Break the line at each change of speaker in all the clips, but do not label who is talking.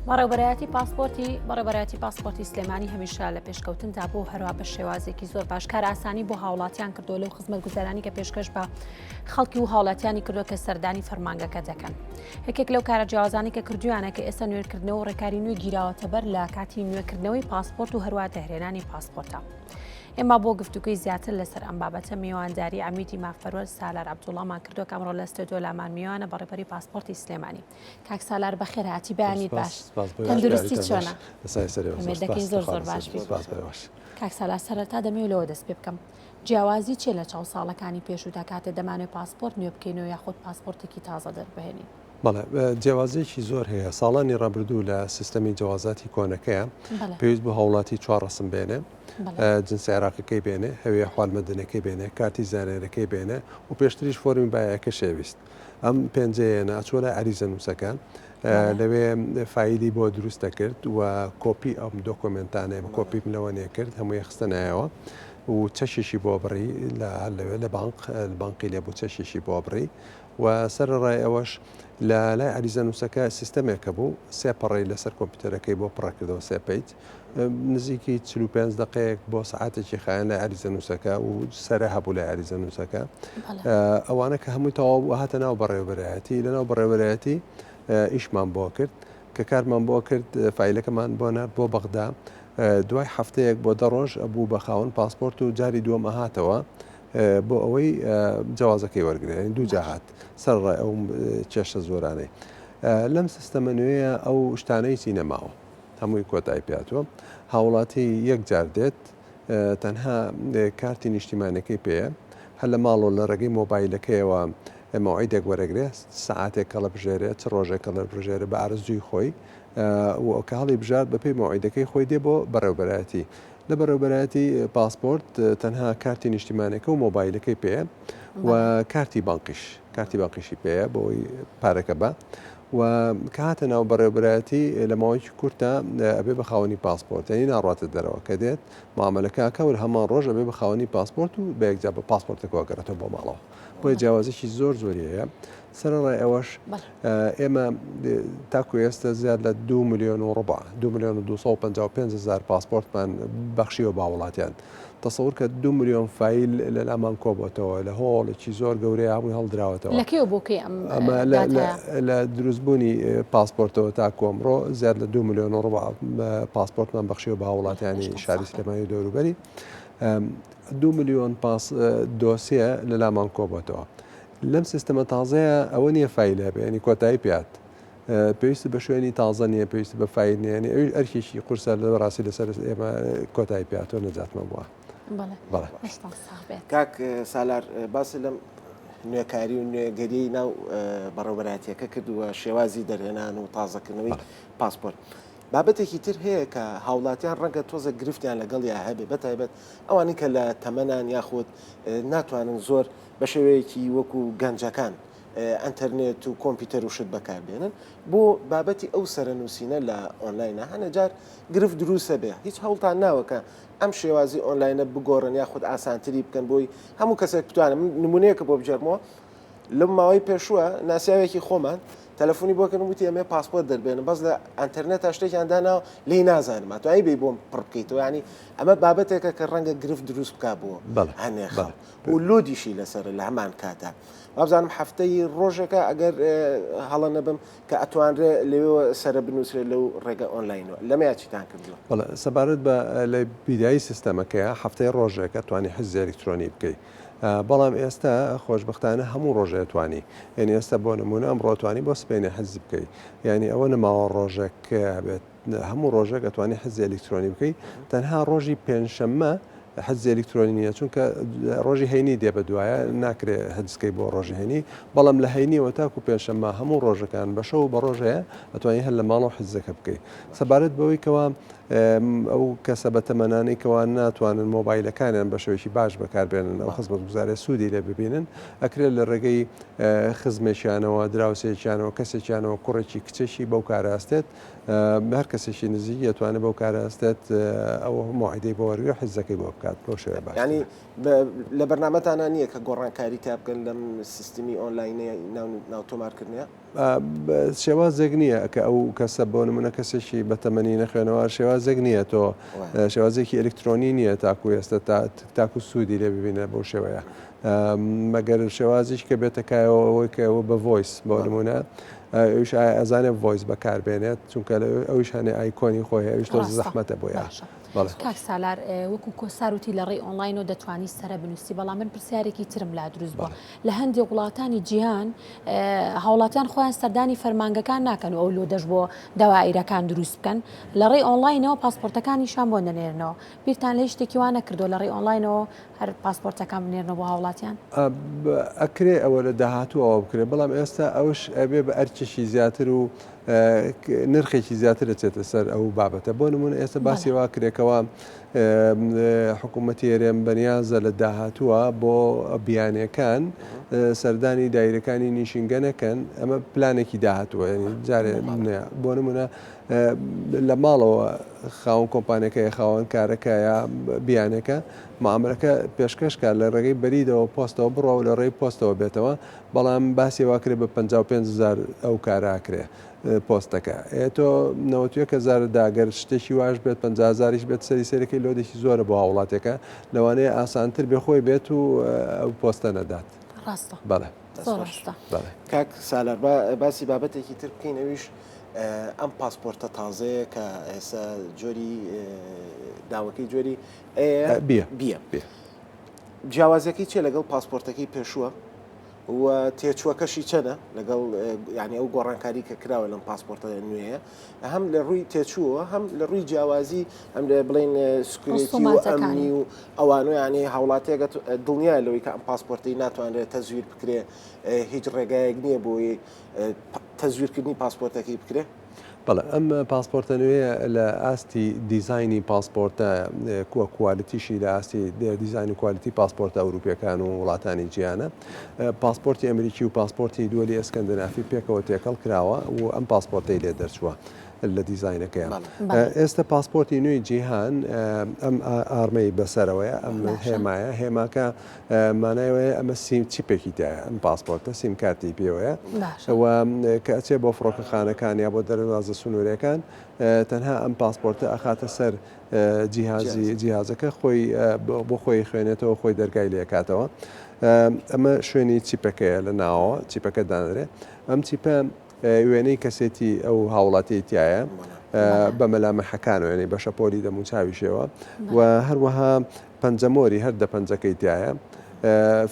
بەڕێوبەرایەتی پاسپۆرتی بەڕێوبەرایەتی پاسپۆرتی سلێمانی هەمیشە لە پێشکەوتندا بۆ هەروە بە شێوازێکی زۆر باش کار ئاسانی بۆ هاوڵاتیان کردو لەو خزمەتگوزارانی کە پێشکەش بە خەڵکی و هاوڵاتیانی کردو کە سەردانی فەرمانگەکە دەکەن یەکێک لەو کارە جیاوازانی کە کردویانە کە ئێستا نوێکردنەوە و ڕێکاری نوێ گیراوەتە بەر لە کاتی نوێکردنەوەی پاسپۆرت و هەروە دەهرێنانی پاسپۆرتە. ئێمە بۆ گفتوگۆی زیاتر لەسەر ئەم بابەتە میوانداری عەمیدی مافپەروەر سالار عەبدوڵامان کردووە کە ئەمڕۆ لە ستۆدیۆ لامان میوانە بەڕێوەبەری پاسپۆرتی سلێمانی. کاک سالار بەخێر هاتی بەیانیت باش تەندروستی چۆنە؟ ئومێد دەکەین زۆر زۆر باش بی. کاک سالار سەرەتا دەمەوێت لەوە دەست پێ بکەم جیاوازی چیە لە چاو ساڵەکانی پێشوودا کاتێ دەمانەوێت پاسپۆرت نوێ بکەینەوە یاخود پاسپۆرتێکی تازە دەربهێنین؟
بەڵێ جیاوازیەکی زۆر هەیە ساڵانی ڕابردوو لە سیستەمی جەوازاتی کۆنەکەیە پێویست بۆ هاوڵاتی چوار ڕسم بێنێ جنسی عێراقیەکەی بێنێ هەوێ حوال مەدەنەکەی بێنێ کارتی زانێرەکەی بێنێ و پێشتریش فۆرمی بایەکە شێویست ئەم پێنجەیەنە ئەچوە لای عەریزە نووسەکە لەوێ فایلی بۆ دروست دەکرد و کۆپی ئەم دۆکۆمنتانەیە بە کۆپی لەوە نێ کرد هەمووی خستە نایەوە و چەشێکی بۆ بڕی لە لەوێ لە بانق بانقی لێ بوو چەشێکی بۆ بڕی و سەرەڕای ئەوەش لە لای عەریزەنووسەکە سیستەمێک هەبوو سێ پەڕەی لەسەر کۆمپیوتەرەکەی بۆ پڕەکردەوە سێ page نزیکی 45 دقەیەک بۆ سعاتێکی خایەن لای عەریزەنووسەکە و سەرە هەبوو لای عەریزەنووسەکە ئەوانە کە هەمووی تەواو بوو هاتە ناو بەڕێوەبەرایەتی لە ناو بەڕێوەبەرایەتی ئیشمان بۆ کرد کە کارمان بۆ کرد فایلەکەمان بۆ نارد بۆ بەغدا دوای هەفتەیەک بۆ دە ڕۆژ ئەبوو بە خاوەن پاسپۆرت و جاری دووەم ئەهاتەوە بۆ ئەوەی جەوازەکەی وەرگرێ یانی دوو جا هات سەرەڕای ئەو کێشە زۆرانەی لەم سیستەمە نوێیە ئەو شتانەی چی نەماوە هەمووی کۆتای پیاتوە هاوڵاتی یەک جار دێت تەنها کارتی نیشتیمانەکەی پێیە هەر لە ماڵەوە لە ڕێگەی مۆبایلەکەیەوە مەوعیدێک وەرەگرێ سەعاتێک کەڵە بژێرێ چ ڕۆژێک کەڵە بژێرێ بە ئارەزووی خۆی و کە هەڵی بژارد بەپێی مەوعیدەکەی خۆی دێ بۆ بەڕێوبەرایەتی لە بەڕێوبەرایەتی پاسپۆرت تەنها کارتی نیشتیمانەکە و مۆبایلەکەی پێیە و کارتی بانقیش کارتی بانقیشی پێیە بۆ ئەوەی پارەکە بە و کە هاتە ناو بەڕێوبەرایەتی لە ماوەیەکی کورتە ئەبێ بە خاوەنی پاسپۆرت یعنی ناڕاتە دەرەوە کە دێت معاملەکە ئەکا و لە هەمان ڕۆژ ئەبێ بە خاوەنی پاسپۆرت و بە یەکجار بە پاسپۆرتەکەوە گەڕێتەوە بۆ ماڵەوە بۆیە جیاوازێکی زۆر زۆری هەیە سەرەڕای ئەوەش ئێمە تاکو ئێستا زیاد لە دو ملیۆن و ڕبع دو ملیۆن و 255 هزار پاسپۆرتمان بەخشیوە بە وڵاتیان تەسەور کە دو ملیۆن فایل لە لامان کۆبۆتەوە لە هۆڵێکی زۆر گەورەیە هەمووی هەڵدراوەتەوە
لە کێوە بۆ کەی ئەم
ئەمە لە دروستبوونی پاسپۆرتەوە تاکو ئەمڕۆ زیاد لە دو ملیۆن و ڕبع پاسپۆرتمان بەخشیوە بە هاوڵاتیانی شاری سلێمانی و دەوروبەری دو ملیۆن پاس دۆسیە لە لامان کۆبۆتەوە لەم سیستەمە تازەیە ئەوە نییە فایل هەبێ ینی کۆتایی پێات پێویست بە شوێنی تازە نییە پێویست بە فایل نییە ینی ئەویش ئەرکێکی قورسە لە بەڕاستی لەسەر ئێمە کۆتایی پێاتەوە نەجاتمان بووە.
بەڵێ.
کاک سالار باسی لەم نوێکاری و نوێگەری ناو بەڕێوەبەرایەتیەکە کرد و شێوازی دەرهێنان و تازەکردنەوەی پاسپۆرت. بابەتێکی تر هەیە کە هاوڵاتیان ڕەنگە تۆزێک گرفتیان لەگەڵیا هەبێ بەتایبەت ئەوانەی کە لە تەمەنان یاخود ناتوانن زۆر بە شێوەیەکی وەکو گەنجەکان ئەنتەرنێت و کۆمپیوتەر و شت بەکاربێنن بۆ بابەتی ئەو سەرنووسینە لە ئۆنلاینە هەنە جار گرفت دروستە بێ هیچ هەوڵتان ناوە کە ئەم شێوازی ئۆنلاینە بگۆڕن یاخود ئاسانتری بکەن بۆی هەموو کەسێک بتوانم نمونەیەکە بۆ بگێڕمەوە لەم ماوەی پێشووە ناسیاوێکی خۆمان تەلەفۆنی بۆ کردم وتی ئەمێ پاسپۆرت دەربێنم بەس لە ئەنتەرنێتا شتێکیان داناوە لێی نازانم ئەتوانی بێی بۆم پڕ بکەیتەوە یعنی ئەمە بابەتێکە کە ڕەنگە گرفت دروست بکا بۆ هەنێ خەڵک و لۆدیشی لەسەرە لە هەمان کاتا وابزانم هەفتەی ڕۆژێکە ئەگەر هەڵە نەبم کە ئەتوانرێ لەوێوە سەرە بنووسرێت لەو ڕێگە ئۆنلاینەوە لەمەیا چیتان کردووە؟
بەڵێ سەبارەت بە لە بیدایی سیستەمەکەیە هەفتەی ڕۆژێک ئەتوانی حجزی ئەلیکترۆنی بکەی بەڵام ئێستا خۆشبەختانە هەموو ڕۆژێ توانی یعنی ئێستا بۆ نمونە ئەمڕۆ توانی بۆ سبەینێ حجز بکەی یعنی ئەوە نەماوە ڕۆژێک بێت هەموو ڕۆژێک ئەتوانی حجزی ئەلیکترۆنی بکەی تەنها ڕۆژی پێنجشەممە حجزی ئەلیکترۆنی نییە چونکە ڕۆژی هەینی دێ بە دوایە ناکرێ حجزکەی بۆ ڕۆژی هەینی بەڵام لە هەینیەوە تاکو پێنجشەممە هەموو ڕۆژەکان بە شەو و بە ڕۆژ هەیە ئەتوانی هەر لە ماڵەوە حجزەکە بکەی سەبارەت بەوەی کەوا ئەو کەسە بەتەمەنانەی کەوا ناتوانن مۆبایلەکانیان بە شێوەیەکی باش بەکاربێنن ئەو خزمەتگوزاریە سوودی لێ ببینن ئەکرێت لە ڕێگەی خزمێکیانەوە دراوسێکیانەوە کەسێکیانەوە کوڕێکی کچێکی بەو کارە هەستێت هەر کەسێکی نزیکی ئەتوانێت بەو کارە هەستێت ئەو مۆعیدەی بۆ وەرگرێ و حجزەکەی بۆ بکات. بکات بەو شێوەیە باشترە.
یانی لە بەرنامەتانا نییە کە گۆڕانکاری تیا بکەن لەم سیستمی ئۆنلاینەی ناو تۆمارکردنە؟
شێوازێک نییە کە ئەو کەسە بۆ نمونە کەسێکی بەتەمەنی نەخوێنەوار شێوازێک نییە تۆ شێوازێکی ئەلکترۆنی نییە تاکو ئێستا تاکو سوودی لێ ببینە بەو شێوەیە مەگەر شێوازیش کە بێتە کایەوە ئەوەی کە ئەوە بە voice بۆ نمونە ئەویش ئایا ئەزانێ voice بەکاربێنێت چونکە ئەویش هەنێ icon ی خۆی ئەویش تۆ زەحمەتە بۆیە.
بەڵێ. کاک سالار وەکو کۆسار وتی لە ڕێی ئۆنڵاینەوە دەتوانی سەرە بنووسی بەڵام من پرسیارێکی ترم لا دروست بووە لە هەندێک وڵاتانی جیهان هاوڵاتیان خۆیان سەردانی فەرمانگەکان ناکەن و ئەو لۆدەش بۆ دەوائیرەکان دروست بکەن لە ڕێی ئۆنڵاینەوە پاسپۆرتەکانیشان بۆ دەنێرنەوە بیرتان لە هیچ شتێکی وا نەکردووە لە ڕێی ئۆنڵاینەوە هەر پاسپۆرتەکان بنێرنەوە بۆ هاوڵاتیان؟
ئەکرێ ئەوە لە داهاتوو ئەوە بکرێت بەڵام ئێستا ئەوش ئەبێ بە ئەرکێکی زیاتر و نرخێکی زیاتر دەچێتە سەر ئەو بابەتە بۆ نمونە ئێستا باسی وا کرێکەوە حکوومەتی هەرێم بەنیازە لە داهاتووە بۆ بیانەکان سەردانی دایرەکانی نیشینگە نەکەن ئەمە پلانێکی داهاتووە جارێ بۆ نمونە لە ماڵەوە خاوەن کۆمپانیەکە یا خاوەن کارەکە یا بیانەکە معاملەکە پێشکەش کات لە ڕێگەی بەریدەوە پۆستەوە بڕەوە لە ڕێی پۆستەوە بێتەوە بەڵام باسی وا کرێ بە 55 هزار ئەو کارە ئەکرێ پۆستەکە ئێ تۆ 91 هزار دا گەر شتێکی واش بێت 50 هزاریش بێت سەری سەرەکەی load ێکی زۆرە بۆ هاوڵاتیەکە لەوانەیە ئاسانتر بێ خۆی بێت و ئەو پۆستە نەدات
ڕاستە
بەڵێ
زۆر ڕاستە
بەڵێ
کاک سالار با باسی بابەتێکی تر بکەین ئەویش ئەم پاسپۆرتە تازەیە کە ئێستا جۆری داوەکەی جۆری
بیە
بیە جیاوازەکەی چیە لەگەڵ پاسپۆرتەکەی پێشووە و تێچووەکەشی چەنە لەگەڵ یعنی ئەو گۆڕانکاری کە کراوە لەم پاسپۆرتە نوێیە هەم لە ڕووی تێچووە هەم لە ڕووی جیاوازی هەم لە بڵین security و ئەمنی و ئەوانە یعنی هاوڵاتیەکە دڵنیا لەوەی کە ئەم پاسپۆرتی ناتوانرێت تەزویر بکرێ هیچ ڕێگایەک نییە بۆی تەزویرکردنی پاسپۆرتەکەی بکرێ؟
بەڵێ ئەم پاسپۆرتە نوێیە لە ئاستی دیزاینی پاسپۆرتە کووە quality شی لە ئاستی دیزاین و quality پاسپۆرتە ئەوروپیەکان و وڵاتانی جیهانە پاسپۆرتی ئەمریکی و پاسپۆرتی دووەلی ئەسکەندەنافی پێکەوە تێکەڵ کراوە و ئەم پاسپۆرتەی لێ دەرچووە لە دیزاینەکەیان ئێستا پاسپۆرتی نوێی جیهان ئەم ئارمەی بەسەرەوەیە ئەم هێمایە هێماکە مانای وایە ئەمە سیم chip ێکی تایە ئەم پاسپۆرتە سیم کارتی پێوەیە و کە ئەچێ بۆ فڕۆکەخانەکان یا بۆ دەروازە سنوورەکان تەنها ئەم پاسپۆرتە ئەخاتە سەر جیهازی جیهازەکە خۆی بۆ خۆی خوێنێتەوە خۆی دەرگای لێکاتەوە ئەمە شوێنی chip ەکەیە لە ناوەوە chip ەکە دانرێ ئەم chip ە وێنەی کەسێتی ئەو هاوڵاتیەی تایە بە مەلامحەکانەوە یعنی بە شەپۆلی دەموچاویشەوە و هەروەها پەنجەمۆری هەر دە پەنجەکەی تیایە،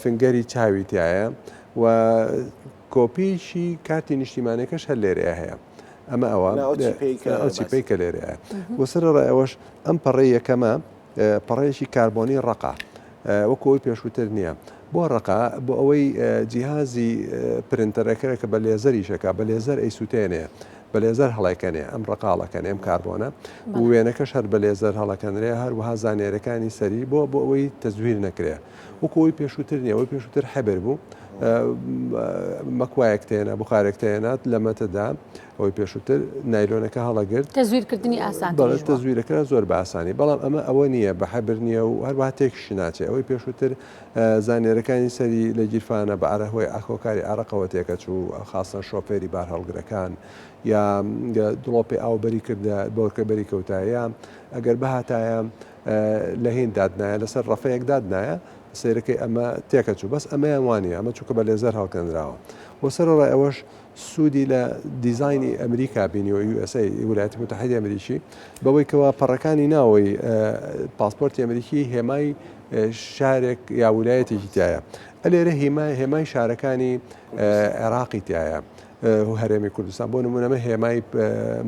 finger ی چاوی تیایە و کۆپیی کارتی نیشتیمانەکەش هەر لێرەیە هەیە. ئەمە ئەوە ئەو chip ەی کە لێرەیە. و سەرەڕای ئەوەش ئەم پەڕەی یەکەمە پەڕەیەکی کاربۆنی ڕەقە وەکو ئەوی پێشووتر نییە. بۆ ڕەقە؟ بۆ ئەوەی جیهازی printer ەکە کە بە لێزەریشەکە بە لێزەر ئەیسووتێنێ بە لێزەر هەڵەکەنێ ئەم ڕەقە هەڵەکەنێ ئەم کاربۆنە و وێنەکەش هەر بە لێزەر هەڵەکەنرێ هەروەها زانیاریەکانی سەری بۆ بۆ ئەوەی تەزویر نەکرێ وەکو ئەوی پێشووتر نیە ئەوەی پێشووتر حەبر بوو مەکوایەک تێنا بخارێک تێنات لە مەتەدا ئەوەی پێشووتر نایلۆنەکە هەڵەگرت
تەزویرکردنی ئاسان
تەزویرەکە زۆر بە ئاسانی بەڵام ئەمە ئەوە نییە بە حەبر نییە و هەروەها تێکیش ناچێ ئەوەی پێشووتر زانیاریەکانی سەری لە گیرفانە بە هۆی هۆکاری عەرەقەوە تێکەچوو، خاسەن شۆفێری بارهەڵگرەکان، یا دڵۆپی ئاو بەری کردە بۆرکە بەری کەوتایە، یا ئەگەر بهاتایە لە هین دادنایە لەسەر ڕەفەیەک دادنایە سەیرەکەی ئەمە تێکەچوو، بەس ئەمەیان وانیە، ئەمە چونکە بە لێزەر هەڵکەنراوە و سەرەڕای ئەوەش سوودی لە دیزاینی ئەمریکا بینیوە، USA، ویلایەتی موتەحیدی ئەمریکی، بەوەی کەوا پەڕەکانی ناوەوەی پاسپۆرتی ئەمریکی هێمای شارێک یا ولایەتێکی تایە ئەلێرە هێمای هێمای شارەکانی عێراقی تایە هەرێمی کوردستان بۆ نمونەمە هێمای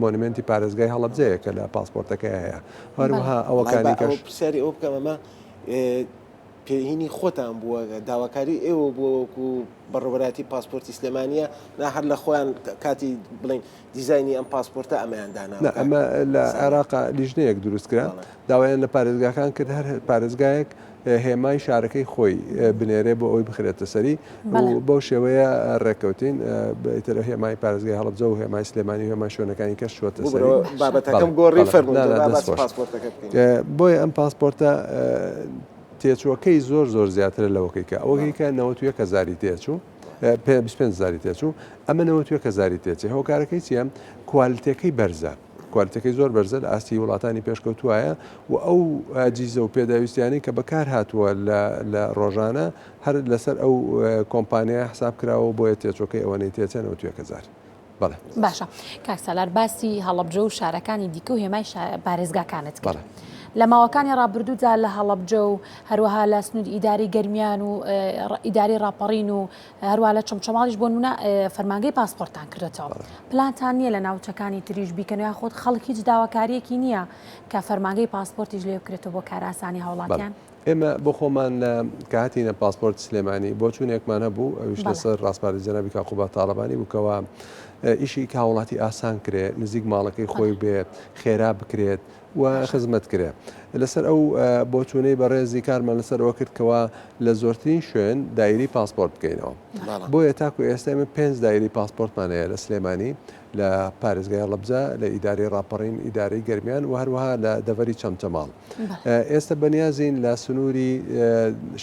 monument ی پارێزگای هەڵەبجەیە کە لە پاسپۆرتەکە هەیە هەروەها ئەوەکانی کەش
پرسیاری ئەو بکەم ئەمە پێهینی خۆتان بووە داواکاری ئێوە بووە وەکو بەڕێوەبەرایەتی پاسپۆرتی سلێمانیە نا هەر لە خۆیان کاتی بڵین دیزاینی ئەم پاسپۆرتە ئەمەیان دانا
نا ئەمە لە عێراق لیژنەیەک دروست کرا داوایان لە پارێزگاکان کرد هەر پارێزگایەک. هێمای شارەکەی خۆی بنێرێ بۆ ئەوەی بخرێتە سەری و بەو شێوەیە ڕێککەوتین ئیتر هێمای پارێزگای هەڵەبجە و هێمای سلێمانی و هێمای شوێنەکانی کەش چووەتە سەری.
بابەتەکەم گۆڕی فەرموو پاسپۆرتەکە بکەین.
بۆیە ئەم پاسپۆرتە تێچووەکەی زۆر زۆر زیاترە لەوەکەی کە ئەوەکەی کە 91 هەزاری تێچوو 25 هەزاری تێچوو ئەمە 91 هەزاری تێچێ هۆکارەکەی چییە کوالتەکەی بەرزە کوالتەکەی زۆر بەرزە لە ئاستی وڵاتانی پێشکەوتوایە و ئەو ئەجیزە و پێداویستیانەی کە بەکار هاتووە لە ڕۆژانە هەر لەسەر ئەو کۆمپانیای حساب کراوە بۆیە تێچۆکەی ئەوەنەی تێچێ 91 هەزار. بەڵێ.
باشە کاک سالار باسی هەڵەبجە و شارەکانی دیکە و هێمای پارێزگاکانت کرد. لە ماوەکانی ڕابردوودا لە هەڵەبجە و هەروەها لە سنووری ئیداری گەرمیان و ئیداری ڕاپەڕین و هەروە لە چەمچەماڵیش بۆ نمونە فەرمانگەی پاسپۆرتان کردێتەوە پلانتان نییە لە ناوچەکانی تریش بیکەن یاخود خەڵک هیچ داواکاریەکی نییە کە فەرمانگەی پاسپۆرتیش لێ بکرێتەوە بۆ کارئاسانی هاوڵاتیان؟
ئێمە بۆ خۆمان لە کە هاتینە پاسپۆرت سلێمانی بۆچوونێکمان هەبوو ئەویش لەسەر ڕاسپاردەی جەنابی کاک قوباد تاڵەبانی بوو کەوا ئیشی هاوڵاتی ئاسان کرێ نزیک ماڵەکەی خۆی بێ خێرا بکرێت و خزمەت کرێ. لەسەر ئەو بۆچوونەی بەڕێزی کارمان لەسەر ئەوە کرد کەوا لە زۆرترین شوێن دایرەی پاسپۆرت بکەینەوە. بۆیە تاکو ئێستا ئێمە پێنج دایرەی پاسپۆرتمان هەیە لە سلێمانی، لە پارێزگای هەڵەبجە، لە ئیدارەی ڕاپەڕین، ئیدارەی گەرمیان و هەروەها لە دەڤەری چەمچەماڵ. ئێستا بەنیازین لە سنووری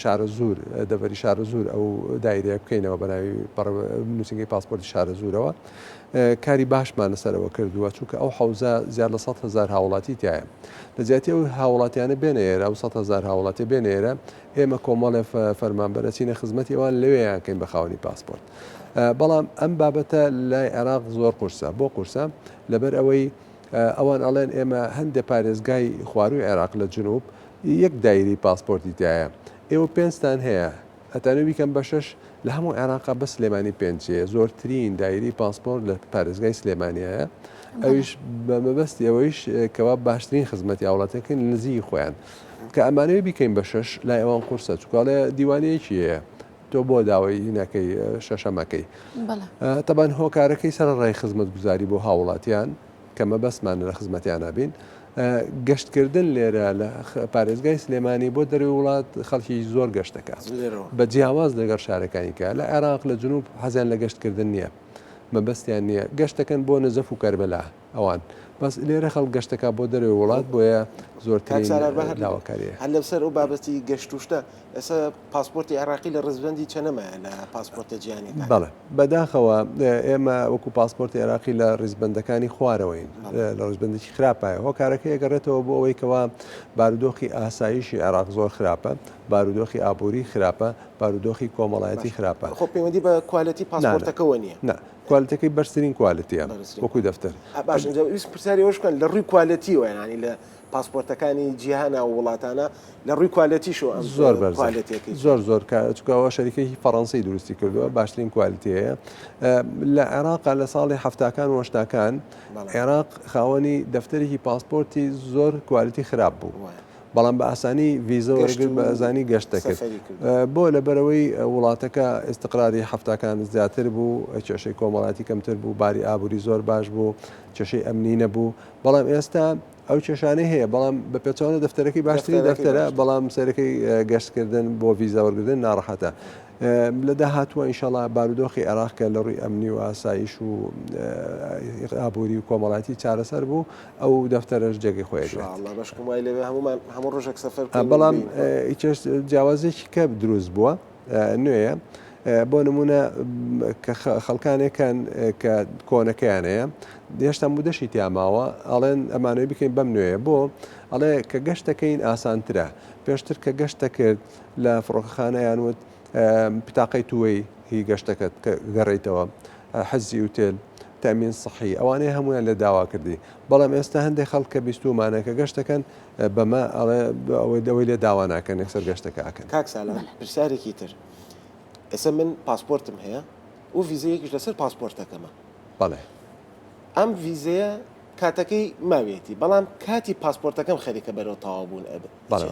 شارەزوور، دەڤەری شارەزوور ئەو دایرەیە بکەینەوە بە ناوی نووسینگەی پاسپۆرتی شارەزوورەوە. کاری باشمان لەسەر ئەوە کردووە، چونکە ئەو حەوزە زیاد لە 100,000 هاوڵاتی تیایە. لە جیاتی ئەو هاوڵاتیانە بێنە ئێرە، ئەو 100,000 هاوڵاتیە بێنە ئێرە، ئێمە کۆمەڵێ فەرمانبەر ئەچینە خزمەتی ئەوان لەوێیان کەین بە خاوەنی پاسپۆرت. بەڵام ئەم بابەتە لای عێراق زۆر قورسە. بۆ قورسە؟ لەبەر ئەوەی ئەوان ئەڵێن ئێمە هەندێ پارێزگای خوارووی عێراق لە جنوب یەک دایرەی پاسپۆرتی تیایە، ئێوە پێنجتان هەیە، ئەتانەوێ بیکەن بە شەش، لە هەموو عێراقا بەس سلێمانی پێنج هەیە، زۆرترین دایرەی پاسپۆرت لە پارێزگای سلێمانیایە، ئەویش بە مەبەستی ئەوەیش کەوا باشترین خزمەتی هاوڵاتیان بکەین لە نزیکی خۆیان. کە ئەمانەوێ بیکەین بە شەش لای ئەوان قورسە، چونکە ئەڵێ دیوانەیەکی هەیە تۆ بۆ داوای هینەکەی شەشەمەکەی. تەبان هۆکارەکەی سەرەڕای خزمەتگوزاری بۆ هاوڵاتیان، کە مەبەستمانە لە خزمەتیانا بین. گەشتکردن لێرە لە پارێزگای سلێمانی بۆ دەرەوەی وڵات خەڵکی زۆر گەشت دەکات بە جیاواز لەگەڵ شارەکانی کە لە عێراق لە جنوب حەزیان لە گەشتکردن نییە مەبەستیان نییە گەشت دەکەن بۆ نەجەف و کەربەلا ئەوان بەس لێرە خەڵک گەشت دەکات بۆ دەرەوەی وڵات بۆیە زۆرترین داواکاریە.
هەر لەسەر ئەو بابەتی گەشت و شتە ئێستا پاسپۆرتی عێراقی لە ڕیزبەندی چەنەمایە لە پاسپۆرتە جیهانیەکان؟
بەڵێ بەداخەوە ئێمە وەکو پاسپۆرتی عێراقی لە ڕیزبەندەکانی خوارەوەین لە ڕیزبەندێکی خراپایە هۆکارەکەی ئەگەڕێتەوە بۆ ئەوەی کەوا بارودۆخی ئاسایشی عێراق زۆر خراپە بارودۆخی ئابووری خراپە بارودۆخی کۆمەڵایەتی خراپە
خۆ پەیوەندی بە کوالێتی پاسپۆرتەکەوە نییە
نا کوالێتەکەی بەرزترین کوالێتیە وەکو دەفتەر
باش ویست پرسیاری ئەوەش بکەن لە ڕووی کوالێتیەوە یانی لە پاسپۆرتەکانی جیهانا و وڵاتانە لە ڕووی کوالێتیشەوە ئەم
زۆر بەرزە کوالێتیەکەی زۆر زۆر کە چونکە ئەوە شەریکەیەکی فەڕەنسی دروستی کردووە باشترین کوالێتی هەیە لە عێراقا لە ساڵی حەفتاکان و هەشتاکان عێراق خاوەنی دەفتەرێکی پاسپۆرتی زۆر کوالێتی خراپ بوو بەڵام بە ئاسانی ڤیزە وەرگرت بە ئەزانی گەشت دەکرد بۆ لەبەرەوەی وڵاتەکە ئیستقراری حەفتاکان زیاتر بوو کێشەی کۆمەڵاتی کەمتر بوو باری ئابووری زۆر باش بوو کێشەی ئەمنی نەبوو بەڵام ئێستا ئەو کێشانەی هەیە بەڵام بە پێچەوانە دەفتەرەکەی باشترین دەفتەرە بەڵام سەرەکەی گەشتکردن بۆ ڤیزا وەرگرتن ناڕەحەتە لە داهاتووە ئینشەڵا بارودۆخی عێراق کە لە ڕووی ئەمنی و ئاسایش و ئابووری و کۆمەڵایەتی چارەسەر بوو ئەو دەفتەرەش جێگەی خۆی ئەگرێت.
ئینشاڵڵا بەشکم وای لێبێ هەموومان هەموو ڕۆژێک سەفەر بکەین و
بەڵام کێش جیاوازیەکی کە دروست بووە نوێیە بۆ نمونە کە خەڵکانێکن کە کۆنەکەیان هەیە هێشتا مودەشی تیا ماوە ئەڵێن ئەمانەوەی بکەین بەم نوێیە بۆ ئەڵێ کە گەشتەکەین ئاسانترە پێشتر کە گەشتەکرد لە فڕۆکەخانەیان وت بتاقەی تووەی هی گەشتەکەت کە گەڕیتەوە حەجزی ئوتێل تەمین سەحی ئەوانەیە هەمویان لە داوا کردی بەڵام ئێستا هەندێک خەڵک کە بیستومانە کە گەشتەکەن بەمە ئەڵێ ئەوەی ئەوەی لێ داوا ناکەن یەکسەر گەشتەکە ئەکەن.
کاک سالار پرسیارێکی تر ئێستا من پاسپۆرتم هەیە و ڤیزەیەکیش لەسەر پاسپۆرتەکەمە.
بەڵێ.
ئەم ڤیزەیە کاتەکەی ماویەتی بەڵام کاتی پاسپۆرتەکەم خەریکە بەرەو تەواو بوون ئەبێت.
بەڵێ.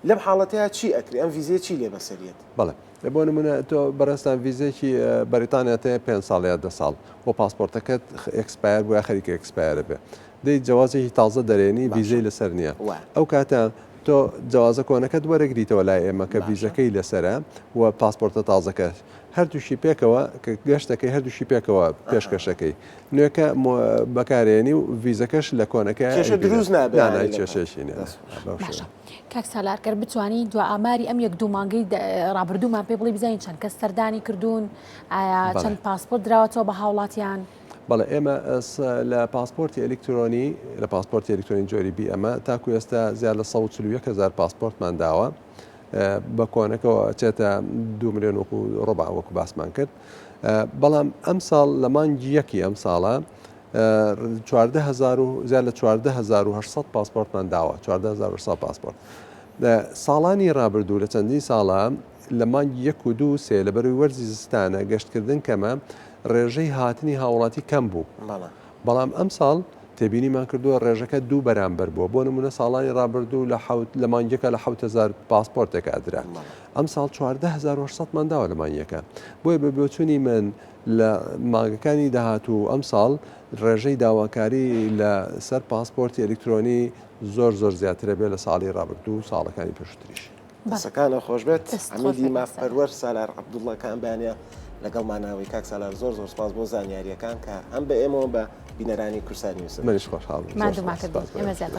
لەم حاڵەتەیا چی ئەکرێ ئەم ڤیزەیە چی لێ بەسەریەت؟
بەڵێ بۆ نمونە تۆ بەڕێزتان ڤیزەیەکی بەریتانیات هەیە پێنج ساڵ یا دە ساڵ و پاسپۆرتەکەت expire بوو یا خەریکە expire ئەبێ دەی جەوازێکی تازە دەرێنی ڤیزەی لەسەر نییە ئەو کاتە. تۆ جەوازە کۆنەکەت وەرەگریتەوە لای ئێمە کە ڤیزەکەی لەسەرە و پاسپۆرتە تازەکەش هەردووشی پێکەوە کە گەشتەکەی هەردووشی پێکەوە پێشکەشەکەی نوێکە بەکارێنی و ڤیزەکەش لە کۆنەکە
کێشە دروست نابێت
نا نا کێشەیەکی نییە
باشە کاک سالار گەر بتوانی دوا ئاماری ئەم یەک دوو مانگەی ڕابردوومان پێ بڵی بزانین چەند کەس سەردانی کردوون ئایا چەند پاسپۆرت دراوەتەوە بە هاوڵاتیان؟
بەڵێ ئێمە لە پاسپۆرتی ئەلیکترۆنی لە پاسپۆرتی ئەلیکترۆنی جۆری بی ئەمە تاکو ئێستا زیاد لە 141 هزار پاسپۆرتمان داوە بە کۆنەکەەوە چێتە دو میلیۆن وەکو ڕبع وەکو باسمان کرد بەڵام ئەم ساڵ لە مانگی یەکی ئەم ساڵە 14 و زیاد لە 14800 پاسپۆرتمان داوە 14800 پاسپۆرت ساڵانی ڕابردوو لە چەندین ساڵە لە مانگی یەک و دوو سێ لەبەروی وەرزی زستانە گەشتکردن کەمە ڕێژەی هاتنی هاوڵاتی کەم بوو، بەڵام ئەمساڵ تێبینیمان کردووە ڕێژەکە دوو بەرامبەر بووە، بۆ نموونە ساڵانی ڕابردوو لە حەوت لە مانگێکا لە 7000 پاسپۆرتێک ئەدرا، ئەمساڵ 14800 مان داوە لە مانگێکا، بۆیە بە بۆچوونی من لە مانگەکانی داهاتوو ئەمساڵ ڕێژەی داواکاری لە سەر پاسپۆرتی ئەلیکترۆنی زۆر زۆر زیاترە بێ لە ساڵی ڕابردوو و ساڵەکانی پێشووتریش.
دەستەکانت خۆش بێت عەمیدی مافپەروەر سالار عەبدوڵڵا کە ئەم بەیانە لەگەڵماناوی کاک سالار زۆر زۆر سپاس بۆ زانیاریەکان کە هەم بە ئێمەوە بە بینەرانی کوردسات نیوز
منیش خۆشحاڵ بووم.
ماندوومان کردی. ئێمە زیاتر.